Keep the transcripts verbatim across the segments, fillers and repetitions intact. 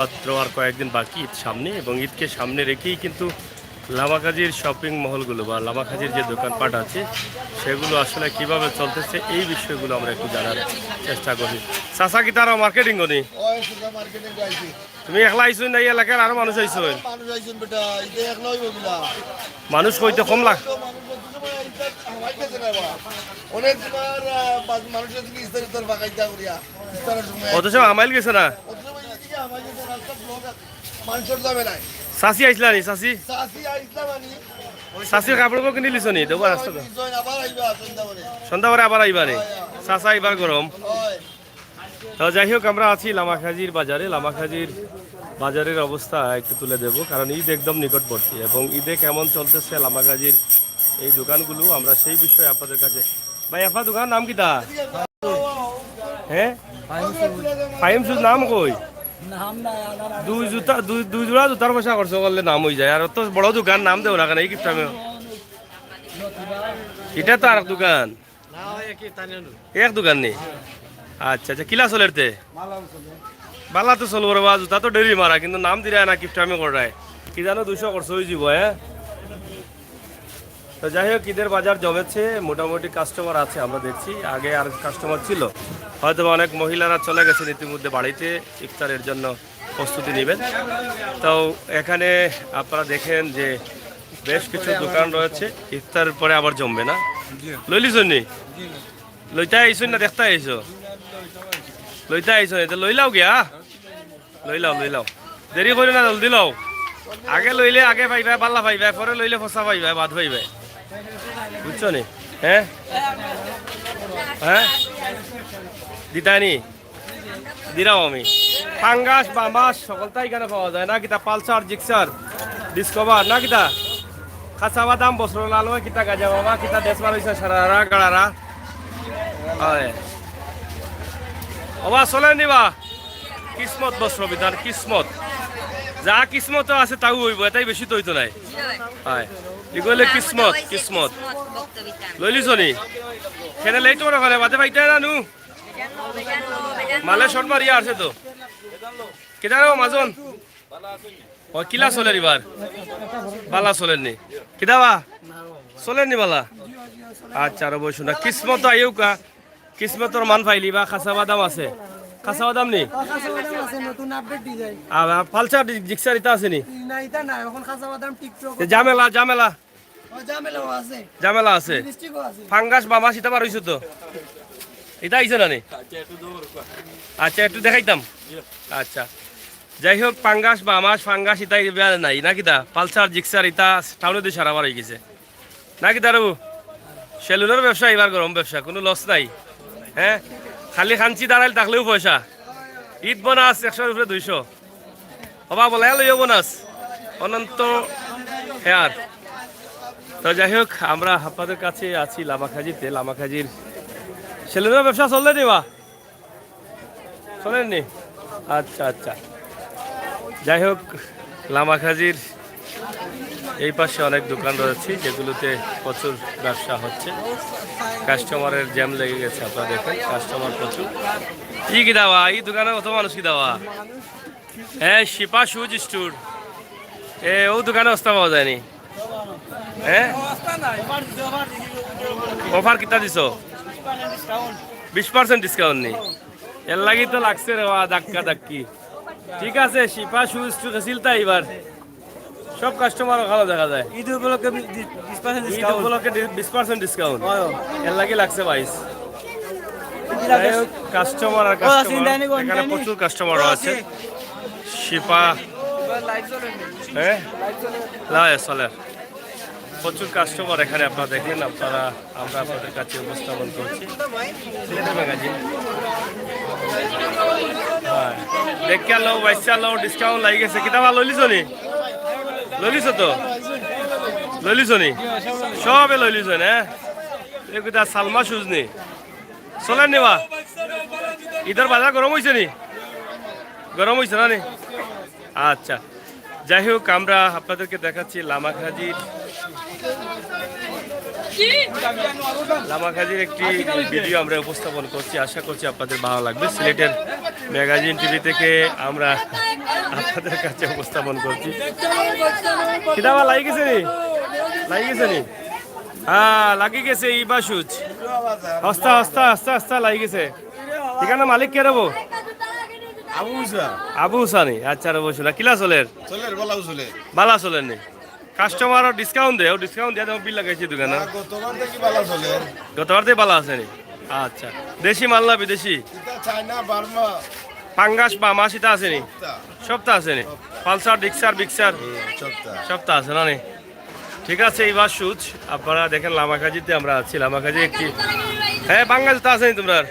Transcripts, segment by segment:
মাত্র আর কয়েকদিন বাকি ঈদ সামনে, এবং ঈদকে সামনে রেখেই কিন্তু লামাকাজির শপিং মহলগুলো বা লামাকাজির যে দোকানপাট আছে, সেগুলো আসলে কিভাবে চলতেছে, এই বিষয়গুলো আমরা একটু জানার চেষ্টা করি। চাচা, কিতা আরো মার্কেটিং করি? ওই সুজা মার্কেটিং আইছি। তুমি একলা আইছো না, এই এলাকার আরো মানুষ আইছো? মানুষ আইছইন বেটা, ইতে একলা অইবো কিলা? মানুষ কইতে কম লাগ- তো মানুষ কত সময় ইফতার হামাই গেছে না বা? অনেক সময় আর, আহ, বাজ-, মানুষের দিকে ইফতার, ইফতার ফাঁকাইতা করিয়া, ইফতারের সময়। অত সময় হামাইল গেছে না? অত সময় এদিকে হামাই গেছে, রাস্তা ব্লক আছে, মানুষের ঝামেলায়। চাচি আইছলা নি, চাচি? চাচি আইছলা মানে? চাচির কাপড় কিনি লিছো নি? দেবো রাস্তা তো। আবার আইবা সন্ধ্যা করে। সন্ধ্যা করে আবার আইবা নি? চাচা আইবার গরম। হয়। তো যাই হোক, আমরা আছি লামাকাজির বাজারে। লামাকাজির বাজারের অবস্থা একটু তুলে দেব, কারণ ঈদ একদম নিকটবর্তী এবং ঈদে কেমন চলতেছে লামাকাজির এই দোকানগুলো, আমরা সেই বিষয়ে আপনাদের কাছে। ভাই, আপনার দোকানের নাম কিতা? হ্যাঁ, ফাহিম শুজ নাম কই? দুই জুতা, দুই দুই জোড়া জুতার পয়সা খরচ করলে নাম অই যায়। আর অত বড় দোকান, নাম দেও না কেনে? এই কিপটামে, ইটা তো আরক দোকান। এক দোকান নি? আচ্ছা, আচ্ছা, কিলা চলের তে? বালা তো চলবো রে বা, জুতা তো ডেলি মারা, কিন্তু নাম দিরায় না, কিপটামি কররায়। কি জানো, দুইশো খরচ অই যিবো, হ্যাঁ? তো যাই হোক, ঈদের বাজার জমেছে, মোটামুটি কাস্টমার আছে, আমরা দেখছি। আগে আর কাস্টমার ছিল, হয়তো বা অনেক মহিলারা চলে গেছেন ইতিমধ্যে বাড়িতে ইফতারের জন্য প্রস্তুতি নেবেন। তো এখানে আপনারা দেখেন যে বেশ কিছু দোকান রয়েছে, ইফতারের পরে আবার জমবে না? লইলিছইন নি? লইতা আইছইন না দেখতা আইছো? লইতা আইছইন, ইতা লইলাও গিয়া। লইলাও, লইলাও। দেরি করিও না, জলদি লও। আগে লইলে আগে পাইবায়, বালা পাইবায়, পরে লইলে ফসা পাইবায়, বাদ পাইবায়। বুঝছো নি? হ্যাঁ? হ্যাঁ? দিতায় নি? দিরাম আমি। পাঙ্গাস, বামাস, সকলতা ইখানো পাওয়া যায় না কিতা? পালসার, জিক্সার, ডিসকভার, না কিতা? খাসা বাদাম, বছর লাল হয় কিতা? গাজা বাবা, কিতা দেশ বার হইছে? সারারা, গাড়ারা। হয়। ওবা, চলের নি বা? কিসমত বস্ত্র বিতান, কিসমত। যা কিসমত আছে, তাও অইবো, এটাই বেশি তো অইতো নায়। হয়। ইগু অইলে কিসমত, কিসমত। লইলিছো নি? কেনে লেট করে ফেলে, বাদে পাইতে না নু? মালে শর্ট মারিয়া আছে তো। কিতা রে মাজন? ও, কিলা চলের ইবার? বালা চলের নি? কিতা বা? চলের নি বালা? আচ্ছা, আরো বসো না। কিসমত আইও কা? কিসমতর মান পাইলি বা খাসা বাদাম আছে? খাসা বাদাম নি? খাসা বাদাম আছে, নতুন আপডেট ডিজাইন। আর, আর পালসার ডি-, জিক্সার ইতা আছে নি? না, ইতা না, এখন খাসা বাদাম টিকটক। এ ঝামেলা, ঝামেলা। ও, ঝামেলাও আছে। ঝামেলা আছে। লিপস্টিকও আছে। ফাঙ্গাস বামাস ইতা বার হইছে তো? ইতা আইছে না নি? আচ্ছা, একটু দেখাইতাম। আচ্ছা, যাই হোক, পাঙ্গাস বামাস, ফাঙ্গাস ইতা ইবার নাই না কিতা? পালসার, জিক্সার ইতা টাউনে দি সারা বার হয়ে গেছে না কিতা রে? সেলুনের ব্যবসা ইবার গরম ব্যবসা, কোনো লস নাই। হ্যাঁ, খালি খাঞ্চি দাঁড়াইল থাকলেও পয়সা। ঈদ বোনাস একশোর উপরে দুইশো। হবা বলে লইও বোনাস, অনন্ত হেয়ার। তো যাই হোক, আমরা আপনাদের কাছে আছি লামাখাজিতে। লামাখাজির সেলুনের ব্যবসা চলতে দিবা? চলের নি? আচ্ছা, আচ্ছা। যাই হোক, লামাখাজির এই পাশে অনেক দোকান রয়েছে, যেগুলোতে প্রচুর ব্যবসা হচ্ছে। কাস্টমারের জ্যাম লেগে গেছে, আপনারা দেখেন, কাস্টমার প্রচুর। ই কিতা বা, এই দোকানে অত মানুষ কিতা বা? হ্যাঁ, শিপা শুজ স্টোর। এ, ও দোকানে অবস্থা পাওয়া যায়নি। হ্যাঁ? অফার কিতা দিছো? বিশ পার্সেন্ট ডিসকাউন্ট নি? এর লাগি তো লাগছে রে বা, ধাক্কা ধাক্কি। ঠিক আছে, শিপা শুজ স্টোর গেছিল তাই এবার। সব কাস্টমার ভালো দেখা যায়। ঈদ উপলক্ষে বি-, বি-, বিশ পার্সেন্ট ঈদ ডিসকাউন্ট। উপলক্ষে ডি-, বিশ পার্সেন্ট ডিসকাউন্ট। হয়। এর লাগি লাগছে বাইশ। ঈদ আগে যাই হোক, কাস্টমার আর ও, আছে, কাস্টমার। ইন্ডিয়ানি গো, এখানে ইন্ডিয়ানি। প্রচুর কাস্টমার ও, আছে। আছে। শিপা। হ্যাঁ? না, এ, চলে। প্রচুর কাস্টমার এখানে আপনারা দেখেন, আপনারা, আমরা আপনাদের কাছে উপস্থাপন করছি সিলেটের ম্যাগাজিন। হ্যাঁ, দেখিয়া লও, বাইসা লও, ডিসকাউন্ট লাগি গেছে। কিতা বা লইলিছো নি? লইলিছো তো? লইলিছো নি? সবে লইলিছো না? এ কিতা সালমা শুজ নি? চলের নি বা? ঈদর বাজার গরম হইছে নি? গরম হইছে না নি? আচ্ছা, যাই হোক, আমরা আপনাদেরকে দেখাচ্ছি লামাখাজির লামাখাজির একটি ভিডিও আমরা উপস্থাপন করছি, আশা করছি আপনাদের ভালো লাগবে। সিলেটের ম্যাগাজিন টিভি থেকে আমরা আপনাদের কাছে উপস্থাপন করছি। কিতা বা লাগি গেছে নি? লাগি গেছে নি? হ্যাঁ, লাগি গেছে ইবা সুচ। হস্তা, হস্তা, হস্তা, হস্তা লাগি গেছে। এখানে মালিক কে রবো? আবু মুসা। আবু মুসা নি? আচ্ছা, রবো শোনা। কিলা চলের? চলের, বালাউ চলের। বালা চলের নি? কাস্টমারর ডিসকাউন্ট দেও, ডিসকাউন্ট দিয়া তো বিল লাগাইছি দোকানো। না, গতবার থাকি বালা চলের। গতবার থাকি বালা আছে নি? আচ্ছা। দেশি মাল না বিদেশি? ইটা চায়না, বার্মা। পাঙ্গাস বা মাছ ইতা আছে নি? সবতা। সবতা আছে নি? পালসার, ডিক্সার, বিক্সার? হুম, সবতা। সবতা আছে না নি? ঠিক আছে, ইবার সুচ। আপনারা দেখেন লামাখাজিতে আমরা আছি। লামাখাজি একটি, হ্যাঁ, বাঙ্গা জুতা আছে নি তোমরার?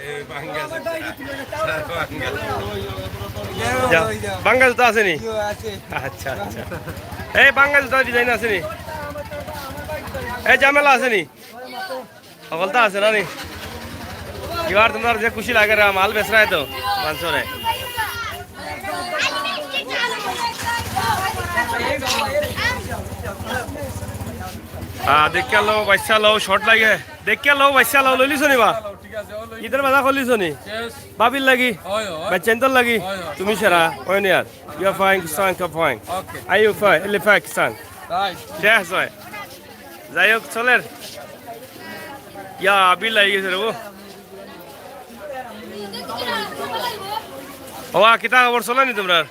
যা, বাঙ্গা জুতা আছে নি? আচ্ছা, আচ্ছা। এই বাঙ্গা জুতা ডিজাইন আছে নি? এই ঝামেলা আছে নি? হকলতা আছে না নি? ইবার তোমরার যে খুশি লাগে রে, মাল বেচরায় তো মানষরে। আহ, দেখিয়া লও, বাইচ্চা লও, শর্ট লাগে। দেখিয়া লও, বাইচ্চা লও, লইলিছো নি বা? ইদর বাজার করলিছো নি? ভাবির লাগি? বাচ্চাইন্তর লাগি? তুমি সেরা, ওই নি আর। You are fine, Kisan, come fine. Are you fine? Ele fine, Kisan. Yes, ভাই। যাই হোক, চলের। ইয়া, বিল লাগি গেছে রে, ও। ওবা, কিতা খবর, চলের নি তোমরার?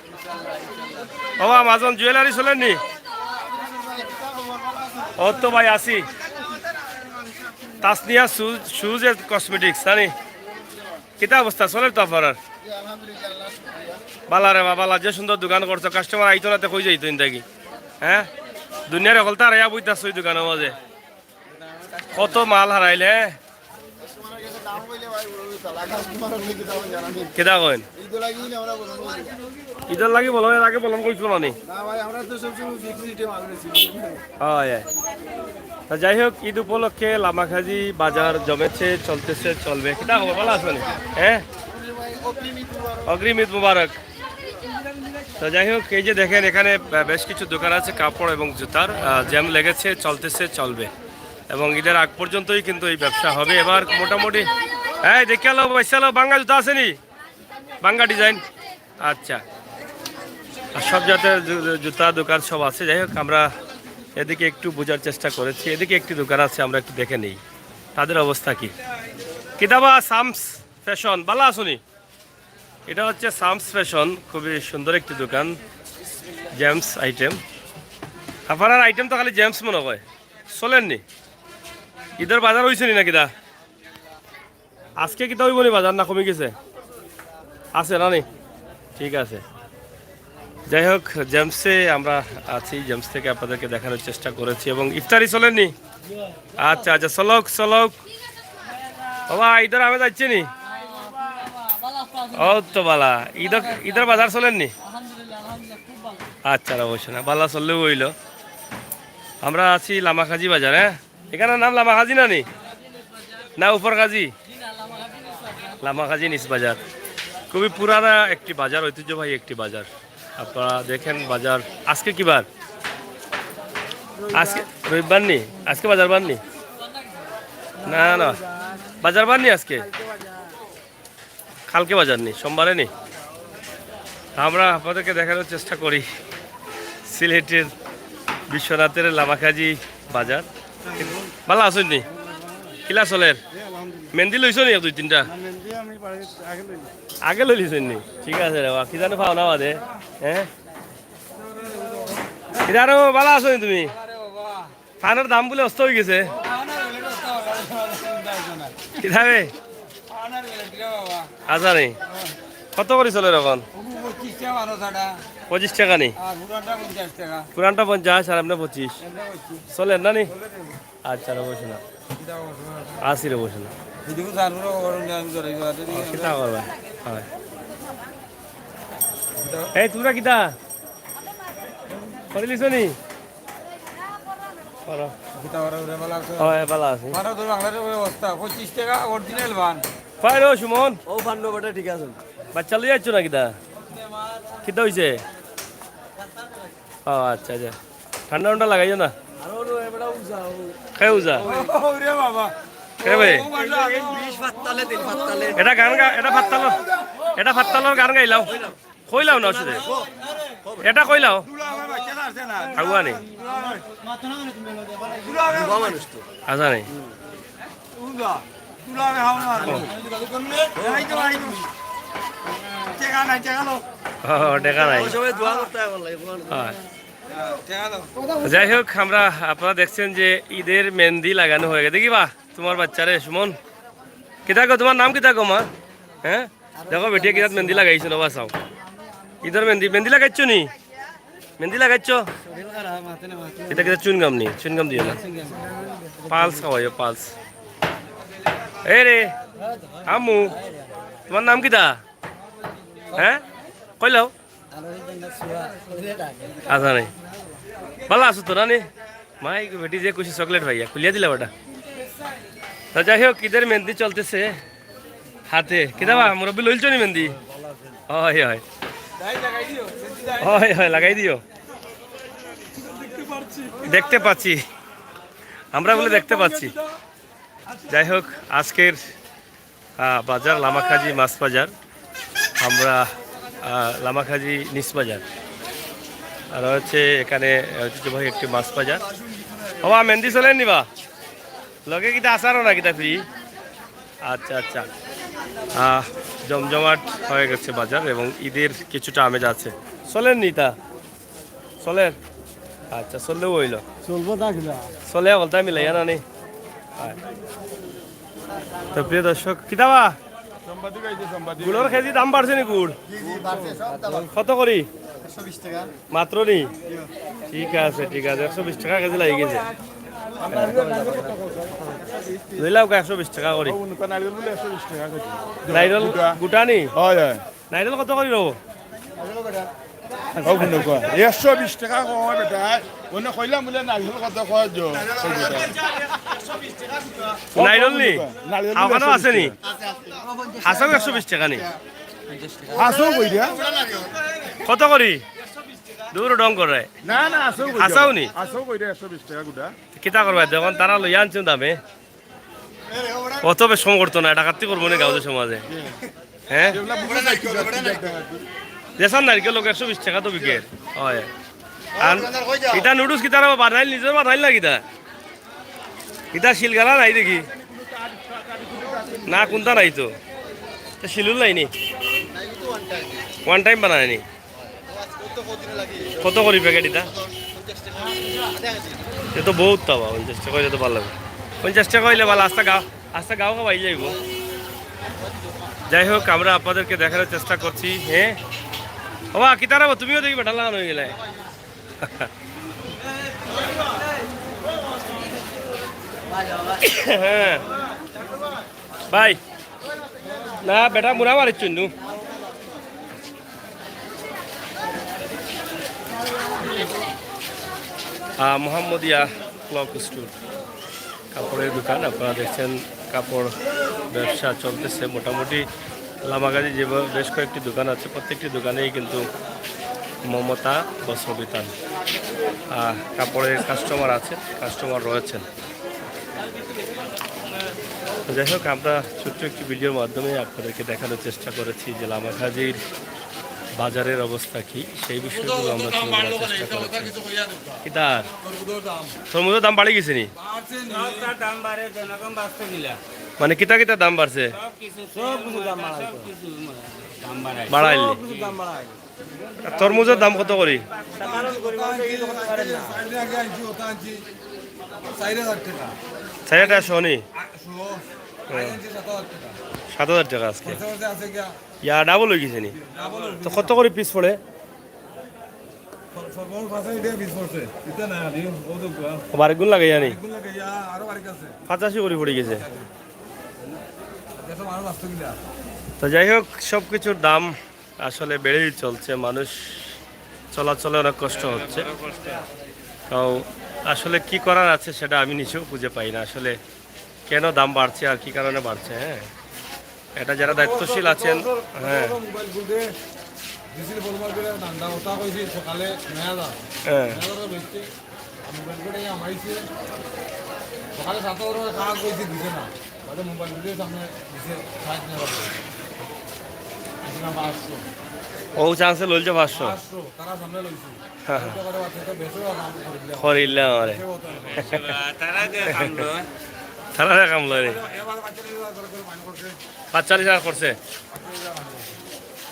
ওবা, মাজন জুয়েলারি চলের নি? ও তো ভাই, আছি। তাসনিয়া শু-, শুজ এন্ড কসমেটিক্স, জানি। কিতা অবস্থা, চলের তো আপনারার? বালা রে বা, বালা, যে সুন্দর দোকান করছো, কাস্টমার আইতো না তে কই যাইতো ইন থাকি? হ্যাঁ? দুনিয়ার হকলতা হারাইয়া বইতাছো ই দোকানর মাঝে। কত মাল হারাইলে। কিতা কইন? ইদর লাগি বলন, এর আগে বলন কইছিল না নি? না ভাই, আমরা তো সবসময় ফিক্সড রেটে মাল বেচি। হয়, হয়। তা যাই হোক, ঈদ উপলক্ষে লামাখাজি বাজার জমেছে, চলতেছে, চলবে। কিতা খবর, বালা আছো নি? হ্যাঁ? অগ্রিম ঈদ মুবারক। তো যাই হোক, এই যে দেখেন, এখানে বে-, বেশ কিছু দোকান আছে কাপড় এবং জুতার, আহ, জ্যাম লেগেছে, চলতেছে, চলবে। এবং ঈদের আগ পর্যন্তই কিন্তু এই ব্যবসা হবে। এবার মোটামুটি, এই দেখিয়া লও, বাইচ্চা লও, বাঙ্গা জুতা আছে নি? বাঙ্গা ডিজাইন। আচ্ছা। আর সব জাতের জু-, জু-, জুতা দোকান সব আছে। যাই হোক, আমরা এদিকে একটু বোঝার চেষ্টা করেছি। এদিকে একটি দোকান আছে, আমরা একটু দেখে নেই তাদের অবস্থা কি। কিতা বা শামস ফ্যাশন, বালা আছো নি? এটা হচ্ছে শামস ফ্যাশন, খুবই সুন্দর একটি দোকান, জেন্টস আইটেম। আপনারার আইটেম তো খালি জেন্টস মনে হয়, চলের নি? ঈদর বাজার অইছে নি না কিতা? আজকে কিতা অইবো নি বাজার, না কমি গেছে? আছে না নি? ঠিক আছে। যাই হোক, জেন্টসে আমরা আছি, জেন্টস থেকে আপনাদেরকে দেখানোর চেষ্টা করেছি। এবং ইফতারি চলের নি? আচ্ছা, আচ্ছা, চলউক, চলউক। ওবা, ঈদর আমেজ আইছে নি? ও তো বালা। ঈদর, ঈদর বাজার চলের নি? আচ্ছা, অবশ্য না, বালা চললেউ অইলো। আমরা আছি লামাখাজি বাজার, হ্যাঁ? এখানর নাম লামাখাজি না নি? না, উপরখাজি? লামাখাজি নিচ বাজার। খুবই পুরানা একটি বাজার, ঐতিহ্যবাহী একটি বাজার। আপনারা দেখেন বাজার, আজকে কি বার? আজকে রবিবার নি? আজকে বাজার বার নি? না, না, বাজার বার নি আজকে? কালকে বাজার নি, সোমবারে নি। আমরা আপনাদেরকে দেখানোর চেষ্টা করি সিলেটের বিশ্বনাথের লামাখাজি বাজার। বালা আছইন নি? কিলা চলের? মেহেন্দি লইছো নি এক দুই তিনটা? আগে লইলিছইন নি? ঠিক আছে রে বা, কি জানো পাও না বাদে, হ্যাঁ? কিতা রে, বালা আছো নি তুমি? পানের দাম বুলে অস্ত অই গেছে। কিতা বে? আচ্ছা নি? কত করি চলের অখন? পঁচিশ টেকা নি? পুরানটা পঞ্চাশ আর এমনে পঁচিশ। চলের না নি? আচ্ছা, রবো শোনা। আছি রবো শোনা। কিতা করবা? হয়। এই, তুমরা কিতা? করিলিছো নি? করো। কিতা করো রে, বালা আছো? হয়, বালা আছি। বারো তো বাংলাদেশের অবস্থা, পঁচিশ টেকা অরিজিনাল পান। Pi rho, Suman. ও পান বেটা, ঠিক আছে। বাচ্চা লই যাচ্ছ না কিতা? কিতা অইছে? ও, আচ্ছা, আচ্ছা। ঠান্ডা উন্ডা লাগাইও না। কেউ যা। ওরে বাবা। কে ভাই? এটা গান গা, এটা ফাত্তালর, এটা ফাত্তালর গান গাইলাও। কইলাও না শুধু। এটা কইলাও। আগুয়ানি। আচ্ছা নি। ও, টেকা নাই। হ্যাঁ। যাই হোক, আমরা, আপনারা দেখছেন যে ঈদের মেহেন্দি লাগানো হয়ে গেছে। দেখি বা, তোমার বাচ্চারে সুমন, কিতা গো, তোমার নাম কিতা গো মা? হ্যাঁ, দেখো বেটিয়ে কিতাত মেহেন্দি লাগাইছে, নবা চাও। ঈদর মেহেন্দি, মেহেন্দি লাগাইছো নি? মেহেন্দি লাগাইছো? এটা কিতা চুইংগাম নি? চুইংগাম দিও না। পালস খাওয়াইও, পালস। এই রে, আম্মু, তোমার নাম কিতা? হ্যাঁ, কইলাও। আচ্ছা নাই। ভালা আছো তো, রানী? মাই, বেটি যে খুশি চকলেট পাইয়া, খুলিয়া দিলা বেটা। তা যাই হোক, ঈদের মেহেন্দি চলতেছে হাতে। কিতা বা, মুরব্বি লইলছো নি মেহেন্দি? হয়, হয়। হয়, হয়, লাগাই দিও। দেখতে পাচ্ছি। আমরা বলে দেখতে পাচ্ছি। যাই হোক, আজকের আহ, বাজার লামাখাজি মাছ বাজার। আমরা, আহ, লামাখাজি নিস বাজার। আর হচ্ছে এখানে ঐতিহ্যবাহী একটি মাছ বাজার। বাবা, মেহেন্দি চলেন নি বা? লগে কিতা আচারও না কিতা ফ্রি? আচ্ছা, আচ্ছা। আহ, জমজমাট হয়ে গেছে বাজার এবং ঈদের কিছুটা আমেজ আছে। চলেন নি তা? চলের? আচ্ছা, চললেও হইল। চলবো তা কিলা? চলে বলতে আমি লইয়া না নি। হয়। তো প্রিয় দর্শক, কিতা বা? সাংবাদিক আইছে, সাংবাদিক। গুড়র কেজি দাম বাড়ছে নি গুড়? জি, জি, বাড়ছে, সব দাম বাড়ছে। কত করি? একশো বিশ টাকা। মাত্র নি? ঠিক আছে, ঠিক আছে, একশো বিশ টাকা কেজি লাগি গেছে। লইলাও একশো বিশ টাকা করি। ও, উনকা নারিকেল বলে একশো বিশ টাকা কেজি। নারিকেল গুটা। গুটা নি? হয়, হয়। নারিকেল কত করি রব? ও, হুনো কয়, একশো বিশ টাকা কয় বেটা। অনে কইলাম বুলে নারিকেল কত কয় যো। নারিকেল নি? নারিকেল খাওয়ানো আছে নি? হাছাউ একশো বিশ টাকা নি? হাছাউ কই দিয়া? কত করি? দূর ঢং করে। না, না, হাছাউ কই দিয়া? হাছাউ নি? হাছাউ কই দিয়া একশো বিশ টাকা গুটা। কিতা করবা? যখন তারা লইয়া আনছইন দামে, অত বেশ কম করতো না, ডাকাতি করবো না গাঁওদের সমাজে। হ্যাঁ? যেসান নারিকেল লোক একশো বিশ টাকা তো বিকের। হয়। আর ইটা নুডলস কিতা বানাইল, নিজর বানাইল না কিতা? ইটা শিলগালা নাই দেখি। না, কুনটা নাই তো। তা শিলুল নাই নি? ওয়ান টাইম বানায় নি? কত করি প্যাকেট ইটা? এ তো বহুত তাবা, পঞ্চাশ টাকা অইলে তো ভালা লাগে। পঞ্চাশ টাকা অইলে ভালা, আস্তা গাঁও, আস্তা গাঁও খাবাই যাইবো। যাই হোক, আমরা আপনাদেরকে দেখানোর চেষ্টা করছি। হ্যাঁ, বাবা, কিতা রাবো, তুমিও দেখি বেটা লাগানো অই গেলে। হ্যাঁ। ভাই, না, বেটা মুড়া মারিচ্ছইন নু। আহ, মোহাম্মদিয়া ক্লথ স্টোর, কাপড়ের দোকান। আপনারা দেখছেন, কাপড় ব্যবসা চলতেছে মোটামুটি। লামাগাজি যে ব-, বেশ কয়েকটি দোকান আছে, প্রত্যেকটি দোকানেই কিন্তু মমতা বস্ত্র বিতান, আহ, কাপড়ের কাস্টমার আছে, কাস্টমার রয়েছেন। তো যাই হোক, আমরা ছোট্ট একটি ভিডিওর মাধ্যমে আপনাদেরকে দেখানোর চেষ্টা করেছি যে লামাখাজির বাজারের অবস্থা কি, সেই বিষয়গুলো আমরা তুলে ধরার চেষ্টা করেছি। কিতা? তরমুজর দাম বাড়ি গেছে নি? মানে কিতা কিতা দাম বাড়ছে? বাড়াইল নি? তরমুজর দাম কত করি? চাইরটা শনি। সাত হাজার টাকা আজকে। ইয়া, ডাবল অই গেছে নি? তো কত করি পিস পড়ে? বারিগুন লাগাইয়া নি? পঁচাশি করি পড়ি গেছে। তো যাই হোক, সব কিছুর দাম আসলে বেড়েই চলছে, মানুষ চলাচলে অনেক কষ্ট হচ্ছে। তো আসলে কি করার আছে সেটা আমি নিজেও খুঁজে পাই না, আসলে কেন দাম বাড়ছে আর কি কারণে বাড়ছে। হ্যাঁ, এটা যারা দায়িত্বশীল আছেন, হ্যাঁ। হ্যাঁ। মোবাইল করে আমাইছে। সকালে সাত ওর কাজ কইছে, দিছে না। বাদে মোবাইল করে সামনে দিছে, সাত নেওয়া। দিছে না পাঁচশো। ও চান্সে লইলছে পাঁচশো। পাঁচশো, তারা সামনে লইছে। হ্যাঁ, হ্যাঁ। ওটা করে বাচ্চা তো বেশি ওরা দাম করে দিলে। করিল্লা আমারে। বেশি হতো না। তারা যে কামলো। তারা যে কামলো রে। এবার বাচ্চা নিয়ে ওরা করে মাইন্ড করছে। পাঁচচল্লিশ হাজার করছে।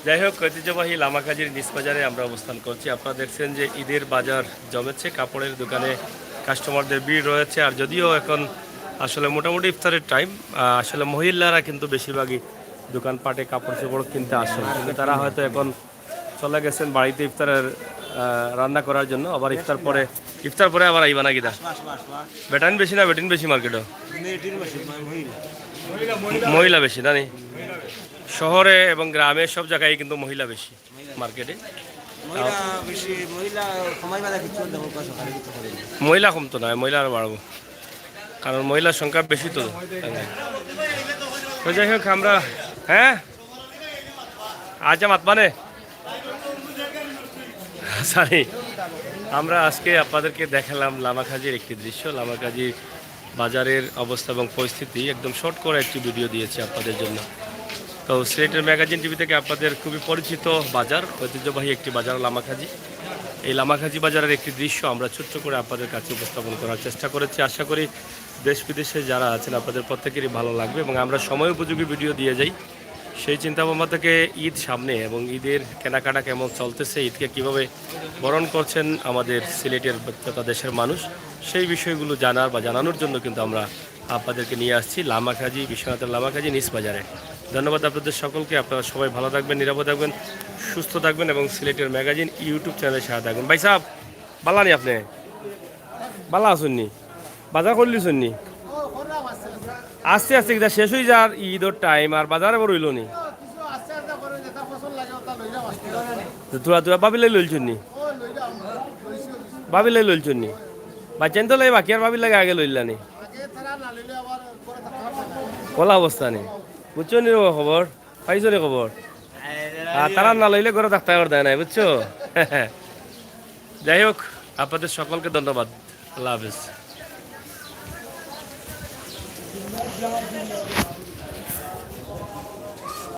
যাই হোক, ঐতিহ্যবাহী লামাকাজির নিস বাজারে আমরা অবস্থান করছি। আপনারা দেখছেন যে ঈদের বাজার জমেছে, কাপড়ের দোকানে কাস্টমারদের ভিড় রয়েছে। আর যদিও এখন আসলে মোটামুটি ইফতারের টাইম, আসলে মহিলারা কিন্তু বেশিরভাগই দোকানপাটে কাপড় চোপড় কিনতে আসেন, কিন্তু তারা হয়তো এখন চলে গেছেন বাড়িতে ইফতারের, আহ, রান্না করার জন্য। আবার ইফতার পরে, ইফতার পরে আবার আইবা নাকি দা? আসবা, আসবা, আসবা। বেটাইন বেশি না বেটিন বেশি মার্কেটও? বেটিন বেশি, মা-, মহিলা। মহিলা বেশি, জানি। শহরে এবং গ্রামে সব জায়গায় কিন্তু মহিলা বেশি মার্কেটে। মহিলা বেশি, মহিলা কমাই বাদে কিছু দেবো, সরকারে কিছু করে না। মহিলা কম তো নয়, মহিলা আরো বাড়বো, কারণ মহিলার সংখ্যা বেশি তো। তো যাই হোক, আমরা, হ্যাঁ, আচ্ছা, মাতবানে। সরি, আমরা আজকে আপনাদেরকে দেখালাম লামাকাজির একটি দৃশ্য, লামাকাজি বাজারের অবস্থা এবং পরিস্থিতি। একদম শর্ট করে একটি ভিডিও দিয়েছি আপনাদের জন্য। তো সিলেটের ম্যাগাজিন টিভি থেকে আপনাদের খুবই পরিচিত বাজার, ঐতিহ্যবাহী একটি বাজার লামাকাজি। এই লামাকাজি বাজারের একটি দৃশ্য আমরা ছোট্ট করে আপনাদের কাছে উপস্থাপন করার চেষ্টা করেছি। আশা করি দেশ বিদেশে যারা আছেন, আপনাদের প্রত্যেকেরই ভালো লাগবে এবং আমরা সময় উপযোগী ভিডিও দিয়ে যাই। সেই চিন্তাভাবনা থেকে ঈদ সামনে এবং ঈদের কেনাকাটা কেমন চলতেছে, ঈদকে কিভাবে বরণ করছেন আমাদের সিলেটের তথা দেশের মানুষ, সেই বিষয়গুলো জানার বা জানানোর জন্য কিন্তু আমরা আপনাদেরকে নিয়ে আসছি লামাকাজি, বিশ্বনাথের লামাকাজি নিস বাজারে। ধন্যবাদ আপনাদের সকলকে। আপনারা সবাই ভালো থাকবেন, নিরাপদ থাকবেন, সুস্থ থাকবেন এবং সিলেটের ম্যাগাজিন ইউটিউব চ্যানেলের সাথে থাকবেন। ভাই সাহেব, বালা নি আপনি? বালা আছইন নি? বাজার করলিছইন নি? আস্তে আস্তে কিতা শেষ অই যার, ঈদর টাইম, আর বাজারে বড় অইলো নি। তো তুরা তুরা ভাবির লাগি লইলছইন নি? ভাবির লাগি লইলছইন নি? বাচ্চাইন তো লাই বাকি, আর ভাবির লাগি আগে লইলা নি? কলা অবস্থা নি? বুঝছো নি রে খবর? পাইছো নি খবর? আর তারা না লইলে ঘরে থাকতে পারতায় নাই, বুঝছো? যাই হোক, আপনাদের সকলকে ধন্যবাদ। আল্লাহ হাফেজ।